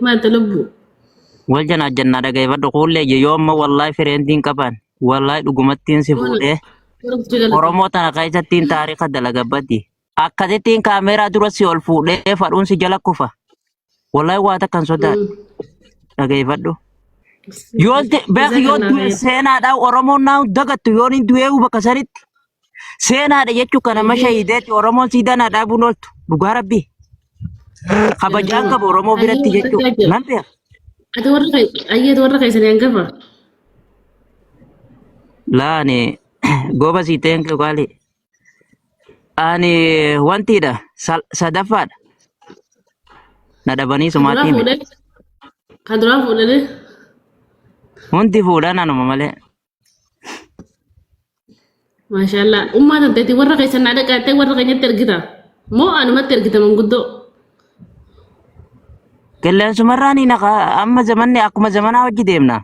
Maanta lubbu. Wal janaa jannaa dhaggeeffadhu kuullee yoo amma wallaahi fireendiin qaban wallaahi dhugumattiin si fuudhee Oromoo tana keessattiin taarika dalaga badi. Akkasittiin kaameeraa dura si ol fuudhee fadhuun si jala kufa. Wallaahi waa takkan sodaadhu dhaggeeffadhu. Yoon beek yoon du'e seenaadha Oromoon naa dagattu yoon hin du'ee bakka sanitti. Seenaadha jechuun kana mashahideetti Oromoon siidaa naa dhaabuun ooltu dhugaa rabbii. Kabajaan qabu Oromoo biratti jechuudha. Nan beeka. Ati warra ayyeetu warra keessanii hangafa. Laa ani gooba sii thank you qaali. Ani wantiidha sadaffaadha. Na dhabanii Kan duraa sumaatii miti. fuudhee kan duraa fuudhanii Hundi fuudhan anuma malee. Maashaallah. Ummaa tanteeti warra keessan naa dhaqaattee warra keenyatti ergita. Moo anumatti ergita manguddoo. Qilleensumarraa ni naqa amma zamanni akkuma zamanaa wajji deemna.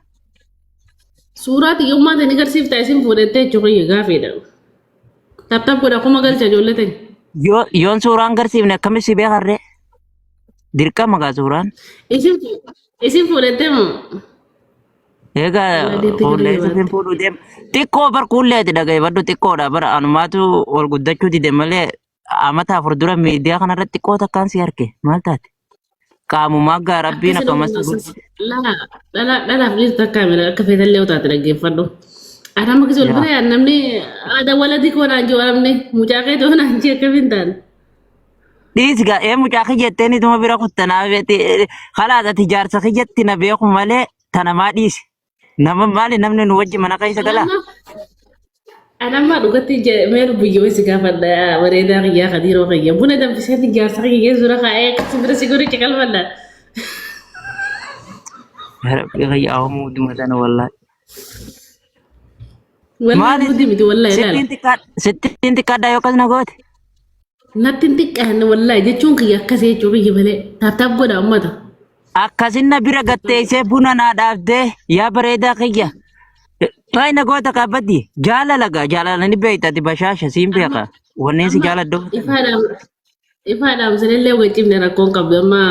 Suuraa tiyya ummaa tani garsiifta isin fuudhettee jechuun kiyya gaafiidha. Tap tap godha kuma galcha ijoollee tani. Yoo yoon suuraan garsiifne akkamitti si beekarree? Dirqama gaa suuraan. Isin isin fuudhettee moo? Egaa Walaadeetti gara kuullee isin jabaatte. fuudhuu deema. Xiqqoo bar kuulleeti dhaggeeffadhu xiqqoodha bara anumaatu ol guddachuu dide malee amata 4 dura miidiyaa kanarratti xiqqoo takkaan si arge maal taate? Qaamumaa gaa rabbiin Akkasii akkamas nama guddise. laa dhala dhalaaf dhiirti akka mira akka feetallee utaate dhaggeeffadhu. Ati amma kisii ol Yaa. bira yaa namni aadaa waladii koo naan jiru namni mucaa kee too naan jiru akkamiin taane. Dhiisi gaa ee mucaa kiyyatteen ituma bira kuttanaa beeti kalaas ati jaarsa kiyyatti na beeku malee tanamaa dhiisi. Nama maali namni nu wajji mana keessa galaa? Anamma dhugatti mee lubbiyyoo si gaafadha bareedaa kiyyaa kadiiroo kiyya buna danfiseeti jaarsa kiyya geessu bira kaa'ee akkasi bira si godhe ciqalfadha. Yaa Rabbi kiyya ahomuu duma tana wallaahi. Wallahi Maali mudii miti wallahi ilaala. sittiin xiqqaadha sittiin xiqqaadha yookas na goote? Natti hin xiqqaanne wallahi jechuun kiyya akkasii jechuu kiyya malee taap taap godha ummata. Akkasin na bira gatteessee buna naa dhaabdee yaa bareedaa kiyya. Maal na goota kaabbaddi jaalala gaa jaalala ni beekta ati bashaasha siin beeka. Wanneen si Amma jaaladhu. ifaadhaan ifaadhaan sanillee wajjin rakkoon qabdu amma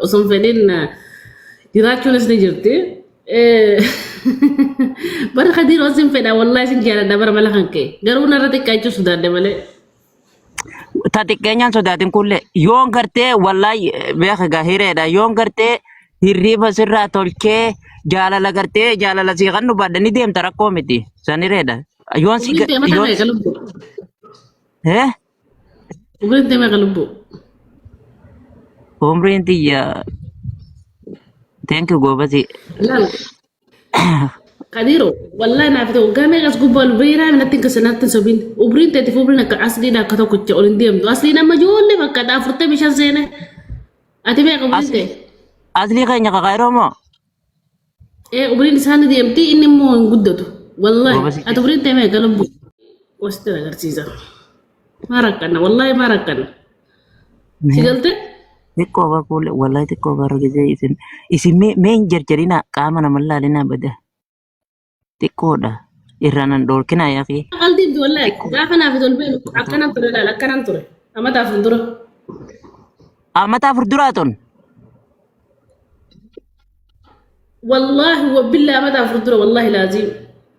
osoo hin fedhin jiraachuunis ni jirti. Bara kadiiroo sin fedha wallahi sin jaaladha bara mala kan ka'e garuu narra xiqqaachuu sodaadhe malee. Ta xiqqeenyaan sodaatin kulle yoon gartee wallahi beeka gaa hireedha yoon gartee hirriiba sirraa tolchee jaalala gartee jaalala sii kan baadhe ni deemta rakkoo miti san hireedha. Yoon si Umriin tee mataa yoon meeqa lubbu? eh Umriin tee meeqa lubbu? Umriin tiyya thank you goobasi. Laal Kadiiro wallahi naaf ta'u waggaa meeqas gubbaa ol beeraa natti hin kasan natti hin sobin. Umriin teetiif umriin akka asliidha akka tokkicha ol hin deemtu. Asliin amma ijoollee fakkaata 45 seene. Ati meeqa umriin Asli tee? Aslii keenya kakairoo moo? Ee umriin isaa ni deemti inni immoo hin guddatu. Wallahi Goobasi. ati umriin tee meeqa lubbu? Wasitti agarsiisa. Maa rakkanna wallahi maa rakkanna. Si galte? Xiqqoo bar kuule wallahi xiqqoo bar gisee isin isin mee mee hin jarjarinaa qaama nama laalinaa bada xiqqoodha irraa nan dhoorkinaa yaaqii. Qalbii miti wallahi gaafa naaf ol beenu akkanan ture laal akkanan ture. Amata 4 dura. Amata 4 duraa tun. Wallahi wabillahi amata 4 dura wallahi laaziim.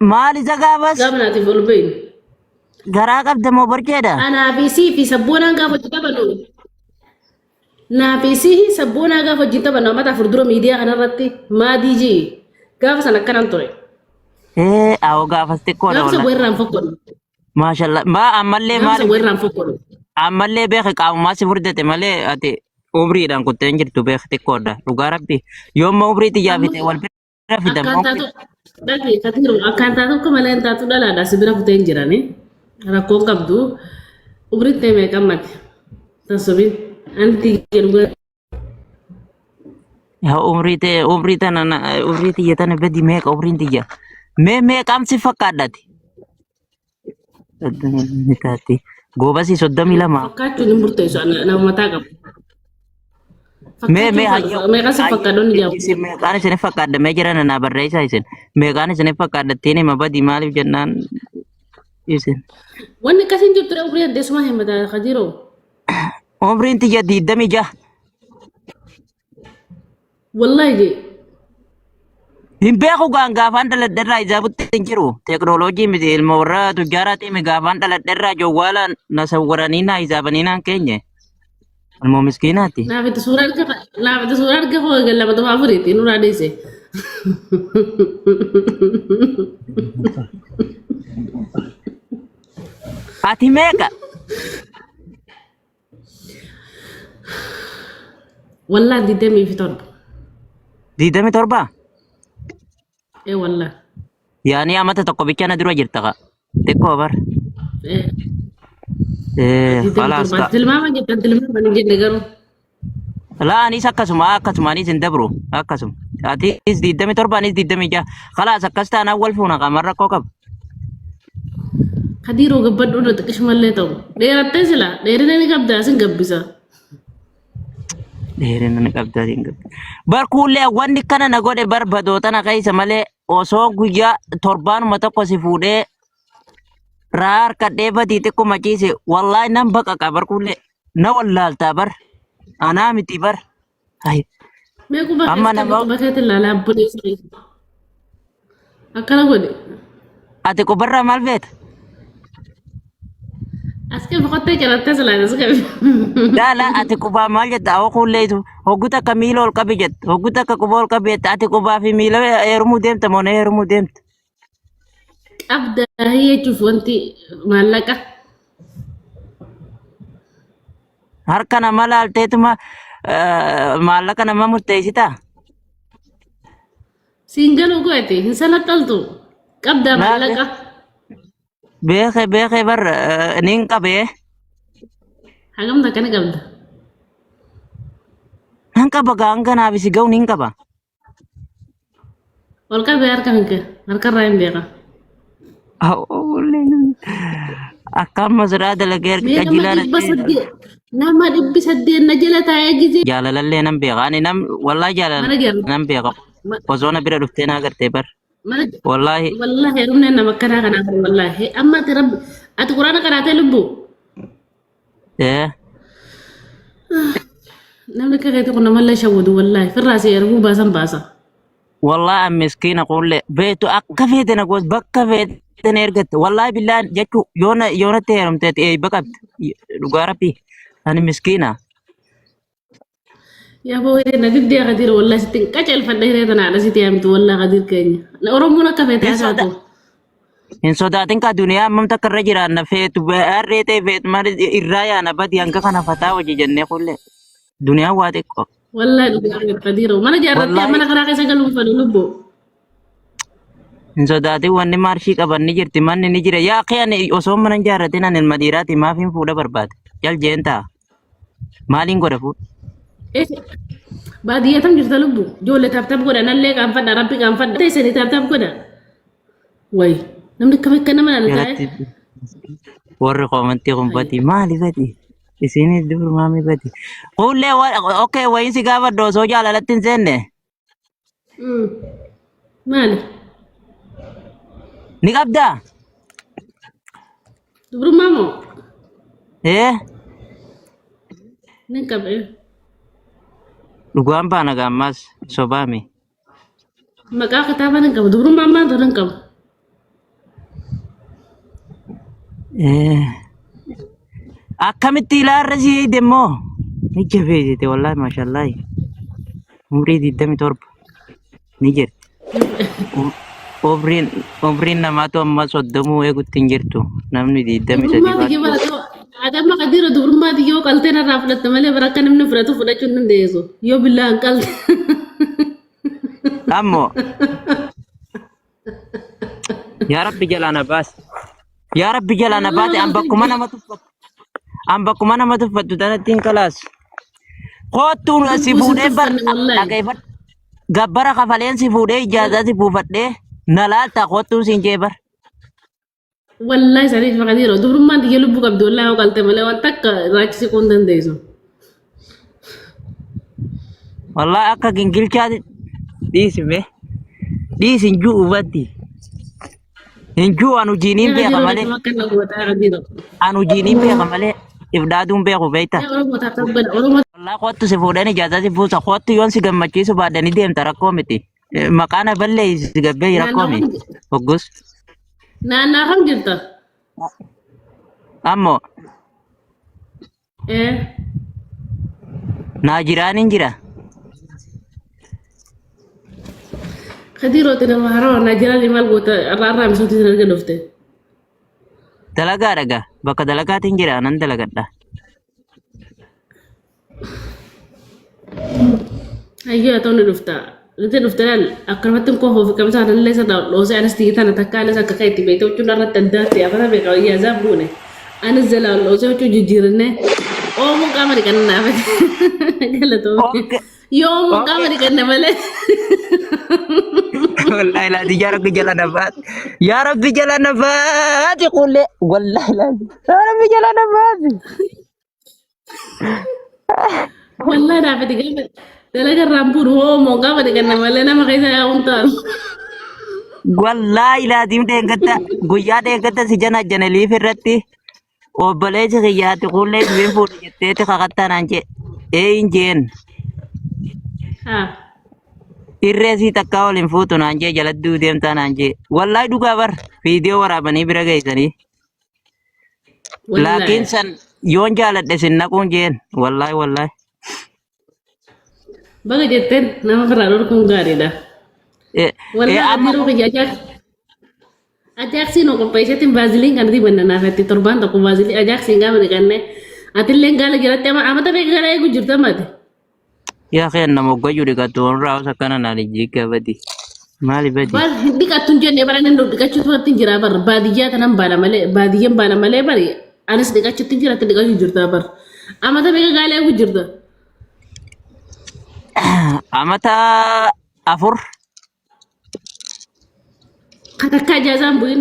Maal isa gaafas Gaafa naatiif ol beenu. Garaa qabda moo borceedha? Anaa fi sii fi sabboonaan gaafa hojii taphannu. Naa fi sii sabboonaa gaafa hojii taphannu amata 4 dura miidiyaa kanarratti maadii jii gaafa san akkanan ture. Ee awoo gaafas xiqqoodha Gaafa san wallahi. weerraan fokkonu. Maashaallah. Maa ammallee Gaafa maal san weerraan fokkonu. Ammallee beeki qaamumaa si furdate malee ati umriidhaan kuttee hin jirtu beeki xiqqoodha. Dhugaa rabbi. Yoomma umrii xiyyaa Amma fite wal bira fidan akkaan taatu dhaqi katiiru akkaan taatu akka malee hin taatu dhalaadha si bira kutee hin jirani. Rakkoon qabdu umriin ta'e meeqa ammati. Tan sobin anti tiyya dhugaa Yaa umrii ta'e umrii tana umrii tiyya tana badi meeqa umriin tiyya. Mee meeqaam si fakkaadhati? Taati. Goobasii 32. Fakkaachuun hin murteessu nama mataa qabu. Mee mee Fakkaachuun hayya meeqa si fakkaadhoon ijaabu. Isin meeqaan isin fakkaadha mee jiran naa barreessaa isin meeqaan isin fakkaadha ittiin hima badi maaliif jennaan isin. Wanni akkasiin jirtu umrii addeessumaa himata Kadiroo. Umriin tiyya 26. Wallahi jee. Hin beeku gaan gaafaan dhaladherraa ijaabutti hin jiru. Teeknooloojii miti ilma warra tujjaaraatii mi gaafaan dhaladherraa jawwaala na sawwaranii na ijaabanii naan keenye. Ilmoo miskiinaati. Naaf itti suuraa arga naaf itti suuraa arga foo lama tokko afuriiti nurraa dhiise. Ati meeqa? Wallaan 27. 27? Ee wallaan. Yaani amata tokko bicha na dura jirta ka. Xiqqoo bar. Ee Eh, digdamii khalaas torba. ka. Tilmaama jettan tilmaama hin jenne garuu. Laa anis akkasuma akkasuma anis hin dabru akkasuma. Atis 27 anis 26. Khalaas akkas taanaan wal fuuna qaama rakkoo qaba. Kadiiroo gabbadhu irra xiqqishumallee ta'u. Dheerattee sila dheerina ni qabda asin gabbisa. Dheerina ni qabda hin qabda. Bar kuullee wanni kana na godhe bar badootana keessa malee osoo guyyaa torbaanuma tokko si fuudhee raa harkadhee badii xiqquma ciise wallaahi nan baqaqa bar kuullee na wallaaltaa bar anaa miti bar. Ay, Mee quba Amma keessa nama quba keetti ilaalaa abboleessa keessa. Akkana godhe. ati qubarraa maal feeta? As qabi qottee calattee silaa as qabi. Daala ati qubaa maal jetta? Awwa kuulleetu hoggu takka miila ol qabi jetta. Hoggu takka quba ol qabi jetta. Ati qubaa fi miila heerumuu deemta moo na heerumuu deemta? Qabda jechuuf wanti maallaqa. Harka nama laalteetuma maallaqa nama murteessitaa? Siin galuu go'ate hin salaxaltu. Qabda Laale maallaqa. beeke beeke bar nin qabee Hagam takka ni qabda. nan qaba gaa hanga naaf si ga'u nin qaba. Ol qabee harka kan kee harkarraa hin beeka. Akka amma siraa dalagee harki Mee nama qajeelaa dhibba dhaqee saddeet nama 800 na jala taa'ee gizee jaalalallee nan beeka. Ani nam wallaahi jaalala mana jala nan beeka. Osoo na bira dhuftee na agartee bar. mana Wallaahi wallahi heerumne nama akkanaa kanaaf wallahi amma ati rabbi ati quraana qaraatee lubbu ee Namni akka keetii kun namallee shawwadu wallaahi firraa si erguu baasan baasa. Wallahi an miskiina kuullee beektu akka feete na goos bakka feete na ergatte wallahi billaan jechuu yoona yoonatti heerumte ati eebba qabdi dhugaa rabbii ani miskiina. Yaa boo hiree na diddee Kadiir wallahi sitti hin qaceelfadha hiree tana haadha sitti yaamtu wallahi Kadiir keenya. Oromoon akka feete Hin haasaa soda ta'u. hin sodaatin ka duniyaa ammam takka irra jiraanna feetu harree ta'e feetu maal irraa yaana badi hanga kana fataa hojii jennee kuullee duniyaan waa xiqqoo. Wallahi dhugaa keeti Kadiiroo mana jaarrattee Wallahi mana karaa keessa galuun fedhu lubbuu. hin sodaatin wanni maarshii qaban ni jirti manni ni jira yaa akhi ani osoo mana hin jaarratin ani ilma dhiiraati maaf hin fuudha barbaade jal jeen ta'a maaliin godha fuudha. Baadiyyaa tam jirta lubbu ijoollee taaptaap godha nallee qaanfadha rabbi qaanfadha teessanii taaptaap godha. Wayi namni akkam akka nama laala taa'e. Jalatti warri koomantii kun badi maali badi isinis dur maami badi kuullee okee wayiin si gaafadhu osoo jaalalatti hin seenne Maali? ni qabdaa Dubrummaa moo? ee Nin qabee. Dhugaan baana gaammaas sobaami. Maqaa kitaabaa nan qaba. Dubrummaa ammaan tana hin qabu. Akkamitti ilaarra si eeyde immoo ni jabeessite wallaahi maashallaahi umrii 27 ni jirti. Umriin umriin namaatu amma soddomuu eegutti hin jirtu namni 23 Dubrummaa tiyya baattu. bara Adamma Kadiira dubrummaa tiyya yoo qaltee narraa fudhatte malee bara akka namni fudhatu fudhachuu hin dandeessu. Yoo billaa hin qalte. Ammoo yaa Rabbi jalaa na baasi. Yaa Rabbi jalaa na baate an bakkuma nama tuffatu. An bakkuma nama tuffattu tanatti hin kalaas. Koottuun si Lubbuu sin fuudhee bar tuffanne wallaahi. dhageeffadhu. Gabbara kafaleen si fuudhee ijaazaa si buufadhee na laalta koottuun siin jee bar. Wallaahi saniif Kadiira dubrummaan tiyya lubbuu qabdi wallaahi yoo qalte malee waan takka raachisii kun dandeessu. Wallaahi akka gingilchaa dhiisi mee. Dhiisi hin ju'u baddi. Hin ju'u an hojiin hin Yaa beeka Kadiiroo malee. akkam akka na gootaa Kadiiroo. An hojiin hin beeka malee. If dhaaduun beeku beekta. Yaa Oromoo taataaf godha Oromoo. Wallaa kottu si fuudheen ijaazaa si buusa. Kottu yoon si gammachiisu baadhe ni deemta rakkoo miti. Maqaa na balleessi si gabbee rakkoo Naannoo miti. kam Hoggus. naannoo kam jirta? Ammoo Ee. naa jiraan hin jira. Kadirooti nama harawa naa jiraan maal goota irraa irraa misooti sin arga dhufte. Dalagaa dhagaa. Bakka dalagaatiin jira nan dalagadha. Hayyuu haa ta'u ni dhufta. Nuti dhufte laal akkanumatti koo hoofi qabsa kanallee sana dhoosee anis tiyyi tana takka anis akka kee itti beekte huccuu narratti addaatti afata beeka wayyaa isaa buune. Anis jalaa dhoosee huccuu jijjiirannee oomoo qaama dhiqanna naaf galatoome. Okay. Yoomuu qaama Okay. dhiqanna malee. Wallahi laati yaa rabbi jala na baati. Yaa rabbi jala na baati qullee. Wallahi laati. Yaa rabbi jala na baati. Wallahi naaf itti gaafa dalaga irraan buunu hoomoo qaama dhiqanna malee nama keessa yaa'uun taanu. Wallahi laatiin dheengadda guyyaa dheengadda si jana janaliif irratti obboleessi kiyyaatti qullee dubbiin fuudhe jetteeti kakattaa naan jee. Ee hin jeen. Haa. Irree sii takkaa waliin fuutu naan jee jaladduu deemtaa naan jee. Wallahi dhugaa bar viidiyoo waraabanii bira geessanii. Laakiin Wallaahi. san yoon jaaladhe sin naquun jeen. Wallaahi wallaahi. Baga jetteen nama biraa dhorkuun gaariidha. Eh, eh, Wallaahi amma adiruu kiyya ajaa'ib. Ajaaksiin nu qopheesseetiin baaziliin kan dibanna naaf itti torbaan tokko baazilii ajaaksiin gaafa dhiqanne atilleen gaala jalatti ama amata beeka gara eegu jirta mate. Yaa keen nama hoggayyuu dhiqattu warra haasa akkana naan ijjiigga badi. Maali badi? Bar hin dhiqattu hin jenne bara inni dhiqachuutu irratti hin jira bar baadiyyaa tanan baana malee baadiyyaan baana malee bari anis dhiqachuutti hin jira ati dhiqachuu jirta bar amata beeka gaala eegu jirta. Amata 4. Ka takkaa ijaazaan bu'in.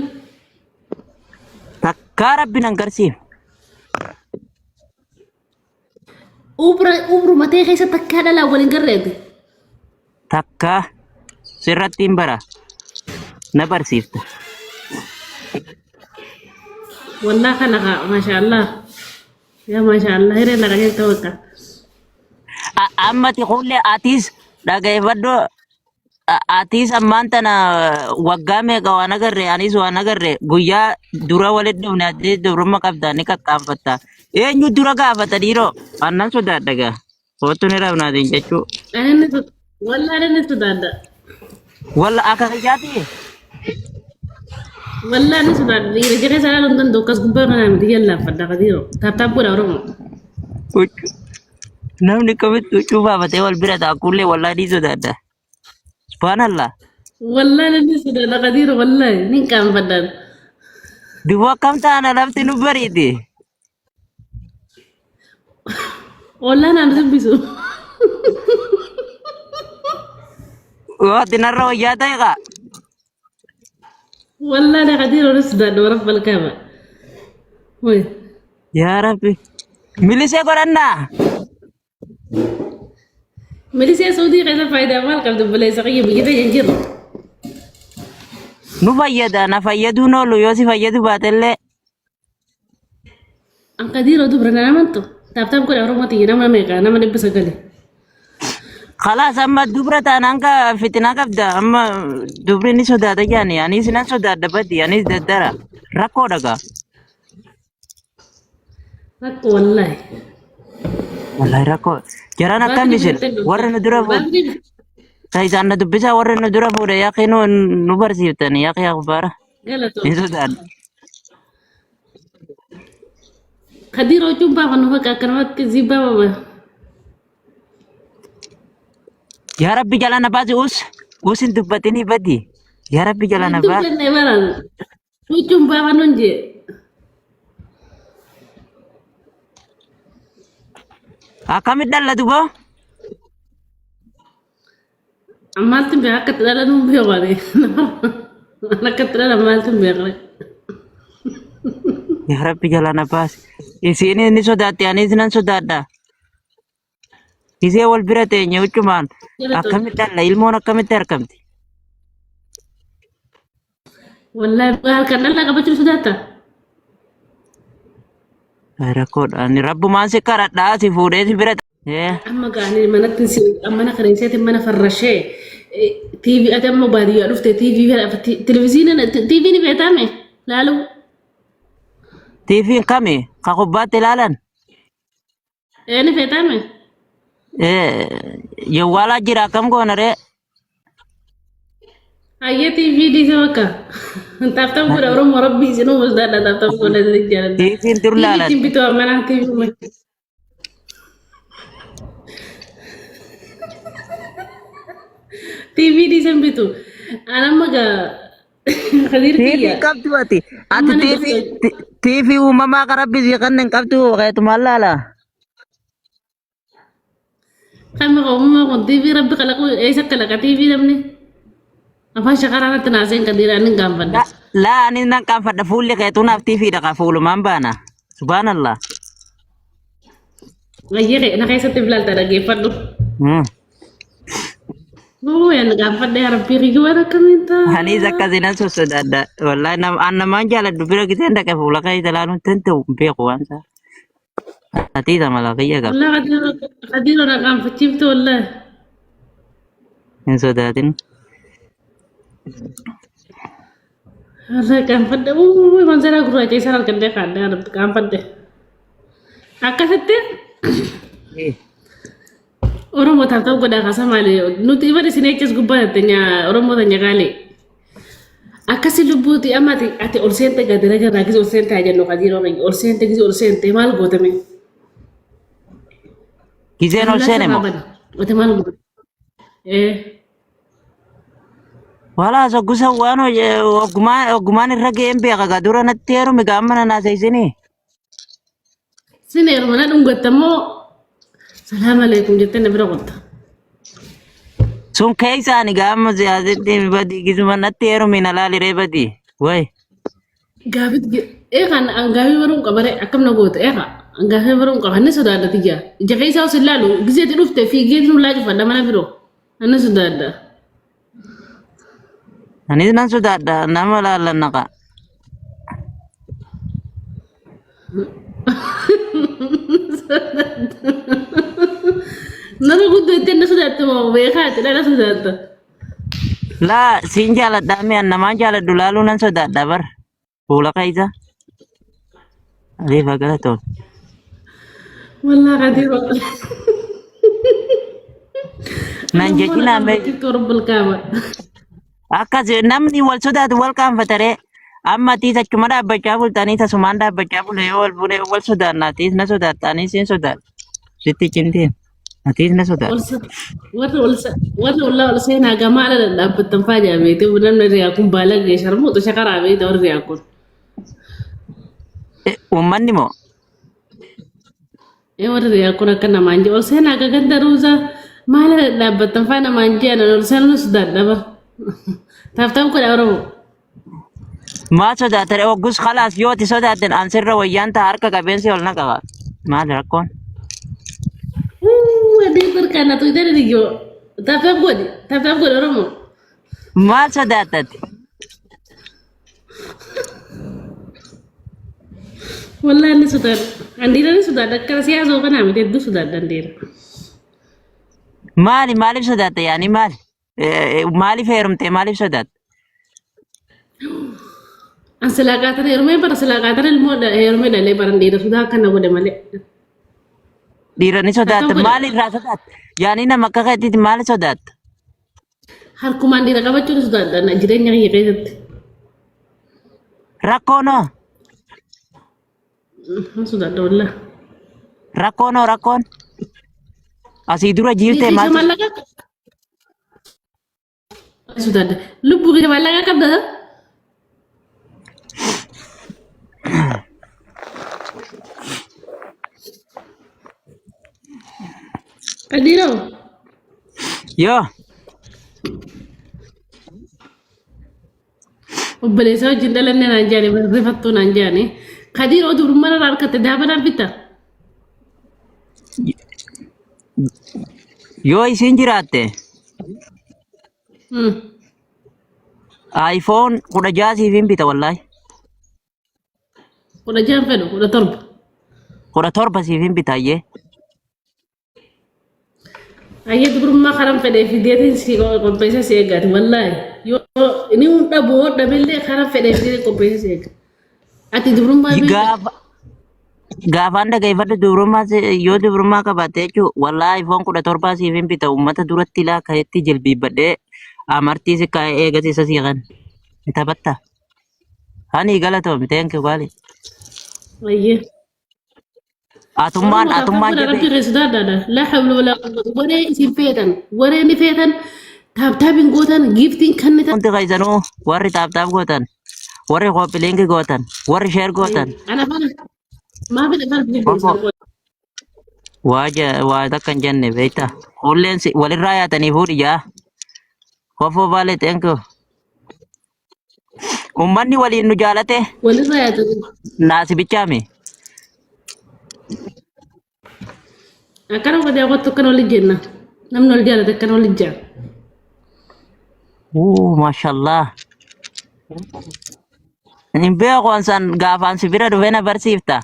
Takkaa rabbi nan garsiif. Ubra ubruma ta'e keessa takkaa dhalaa waliin garreete. Takkaa sirratti hin bara. Na barsiifta. Wallaa kana kaa maashaallah. Yaa maashaallah hiree laqa jirta bakka. Ammati kullee atis dhageeffadhu. Atis ammaan tana waggaa meeqa waan agarre anis waan agarre guyyaa dura walitti dhufne atis dubrumma qabda ni qaqqaanfatta. Eenyu dura gaafata dhiiroo? Annan sodaadha gaa. Kootu ni rabnaatiin jechuu. Ani wallaa ani sodaadha. Walla akka kiyyaati. Wallaa ani sodaadha. Dhiira jala isaa ilaaluun danda'u akkas gubbaa kanaa miti jallaaffadha kadiiroo. Taap taap godha Oromoo. Huccuu. Namni kamitti huccuu baafatee wal bira taa'ullee wallaahi ni sodaadha. Subhaanallah. Wallaahi ni sodaadha kadiiroo wallaahi ni qaanfadhaan. Duboo akkam taana lafti nu bariiti. Ollaan aan dubbisu. Waati narra wayyaa ta'e kaa. Wallaahi kadiiroo ni sodaadha warra balkaaba. Wai. Yaa Rabbi. Milisee godhannaa. Milisee Saudii keessa faayidaa maal qabdi obboleessa kiyya biyya teenya hin jirru. Nu fayyada na fayyaduun oolu yoo si fayyadu baatellee. An kadiiroo dubra na amantu. Taap taap godha Oromoo tiyya nama meeqa nama 900. Khalaas amma dubra ta'an hanga fitinaa qabda amma dubri ni sodaata jaani anis nan sodaadha badi anis daddara rakkoo dhagaa. Rakkoo wallaahi. Wallahi rakkoo jaraan akkam Baatrii isin bitattee dhufte. warra nu dura fuudhe Baatrii ta isaan na dubbisaa warra nu dura fuudhe yaaqii nu nu barsiiftani yaaqii akhbaara galatoo. ni sodaadha. Kadiiroo jechuun baafannu bakka akkanumatti zibbaa baba. Yaa Rabbi jala na baasi us us hin dubbatinii badi yaa Rabbi jala na baasi. Dubbanne baran. Huccuun baafannu hin jee. Akkamitti dhallatu boo? Maaltu hin beeku akka itti dhalan hin beeku ani. Waan akka itti dhalan maaltu hin beekne. Yaa Rabbi jala na baasi. Isiin ni sodaatti anis nan sodaadha. Isee wal bira teenye huccumaan akkamitti dhalla ilmoon akkamitti argamti? Wallaahi halkan dhallaa qabachuu sodaatta. Rakkoodha. Ani rabbumaan si kadhadhaa si fuudhee si bira Ee. Amma gaanii manatti mana kana isheetiin mana farrashee TV ati amma baadiyyaa dhufte TV televizyiina TV ni beektaame laaluu. TV'n kami? Ka kubbaatti ilaalan? Ee ni beektaame. Ee yawwaalaa jira akkam goona ree? Hayyee TV dhiise bakka. Taaptaap godha Oromoo Rabbi isinuu masdaadha taaptaap godha isin jaaladha. TV'n dur TV laalan. ittiin bituu ammanaa TV TV dhiisen bitu. An amma gaa Khadiir TV kiyya. qabdu ati. Ati Amma na TV dhufte. TV uumamaa kan rabbi sii kenne hin qabdu keetumaan laala. Kan uumamaa kun TV rabbi kalaqu eessa kalaqa TV namni? Afaan shakaraa natti naaseen Khadiir ani hin gaanfadha. Laa ani nan qaanfadha fuulli keetuu naaf TV dha ka fuulumaan baana. Subhaanallah. Ayyee na keessatti bilaalta dhaggeeffadhu. Uu yan gaanfadha yaa rabbii kiyya waan akkamiin ta'a. Anis akkasii nan sossodaadha. Wallahi an namaan jaaladhu bira giseen dhaqe fuula kee ilaaluun tan ta'u hin beeku waan isaa. Ati isa mala kiyya qaba. Wallahi Khadiir na qaanfachiifte wallahi. Hin sodaatin. Wallahi qaanfadhe. Uu manzaraa gurraacha isaan argadhee kaadhee qaanfadhe. Akkasitti Oromoo taaf ta'u godhaa kaasa maali nuti ifa isin echas gubbaa tanya Oromoo tanya qaalee. Akkasi lubbuuti amma ati ol seente gadi raga irraa gisi ol seente haa jennu qadiiroo keenya ol seente gisi ol seente maal gootame? Gizeen ol seene moo? Ati maal goote? Ee Wala gusa waan ogummaan irra ga'een beeka gaa dura natti heerumi gaa amma na naaseisinii. Sin heeruma na dhungatta moo salaam aleekum jettee na bira qotta. Sun keessaani gaa amma siyaasitti badii gisuma natti heerumi na laaliree badii. Wayi. Gaafit eegaa an gaafii baruun qaba ree akkam na goota eegaa an gaafii baruun qaba inni sodaadha tiyya ija keessaa osoo ilaalu gizeeti dhufte fiigee nu laa cufadha mana biroo inni sodaadha. Anis nan sodaadha nama laallan naqa. Nama guddoo itti inni sodaatte moo beekaati dhala sodaatta. Laa siin jaaladha mi an namaan jaaladhu laaluu nan sodaadha bar. Fuula keessa. Aliif galatoon. Wallaa qadiiroo. Nan jechinaa mee Rabbul kaaba. akkas namni wal sodaatu wal qaanfataree amma atiis achuma dhaabbachaa bultanii tasumaan dhaabbachaa bule yoo wal bule wal sodaanna atiis na sodaatta anis siin sodaadha. Sitti cimtiin atiis na sodaadha. Warra warra ollaa ol seenaa gamaa ala dhadhaabbattan faa jaabeete namni riyaa kun baala gee sharmuuxa shakaraa beekta warri riyaa kun. Uummanni moo Ee warri riyaa kun akka namaan jee ol seenaa gaganda ruuzaa maal ala dhadhaabbattan faa namaan jee anan ol seenuu sodaadha bar. Taaftaan godha Oromoo. Maal sodaatare oggus kalaas yoo ati sodaatten an sirra wayyaan ta'a harka qabeensi ol na qaba. Maal rakkoon? Wuu adii barkaan na tuytan riyyoo. Taaftaan godhi taaftaan godhi Oromoo. Maal sodaattate? Wallahi inni sodaadha. Andiira ni sodaadha. Akkana siyaasa kanaa miti hedduu sodaadha andiira. Maali maaliif sodaatte yaani maali? Maaliif heerumte maaliif sodaatte? An silaa qaatana heerumee bara silaa qaatana ilmoo heerumee dhalee baran dhiira sodaa akkana godhe malee. Dhiira ni sodaatte Akkam godhe? maali irraa sodaatte? Yaani nama akka keetiiti maali sodaatte? Harkumaan dhiira qabachuun sodaadha jireenya kiyya keessatti. Rakkoonoo? Hin sodaadha wallah. Rakkoonoo rakkoon? Asii dura jiirtee Kiisa maaltu? maallaqaa sodaadha. Lubbuu kiyya maallaqaa qabda. Qadiiroo. Yoo Obboleessa wajjin dhalanne naan jaani rifattuu naan jaani. Kadiiroo dubrummaa irraa harkatte daabanaan bitta. Yoo isiin jiraatte iPhone 16 siif hin bita wallaahi. 16 fedhu 17. 17 siif hin bita ayyee. Ayyee dubrummaa karan fedhee fideetiin si qopheessee si eeggaati wallaahi. Yoo inni hun dhabu hoo dhabillee karan fedhee fideetiin qopheessee si eegga. Ati dubrummaa beekta. Gaafa gaafaan dhageeffadhu dubrummaa yoo dubrummaa qabaatte jechuun wallaahi iPhone 17 siif hin bita uummata duratti ilaa ka'etti jilbiibbadhee amartii si kaa'ee eegas isa sii kan taphatta. Hani galatoomi thank you baali. Ayyee. Atummaan Oromoo atummaan taaptaap godhaa jabe rabbi irra sodaadhaadha. Laa hawla walaa quwwata. Waree isin feetan waree ni feetan taaptaapiin gootan giiftiin kennitan. hundi keessanuu warri taaptaap gootan warri kooppi gootan warri sheer gootan Ana afaan maafin afaan Kofo jibbu waa waa takka hin jenne beekta. Hulleen walirraa yaatanii fuudhi jaa. Kofoo baalee thank you. Uummanni waliin nu jaalate walirraa yaatanii. Naasi bichaami. Akkana godhee qottu akkana waliin jenna. Namni wal jaalate akkana waliin jaa. Uu mashallah. Hin beeku ansan gaafaan si bira dhufee na barsiifta.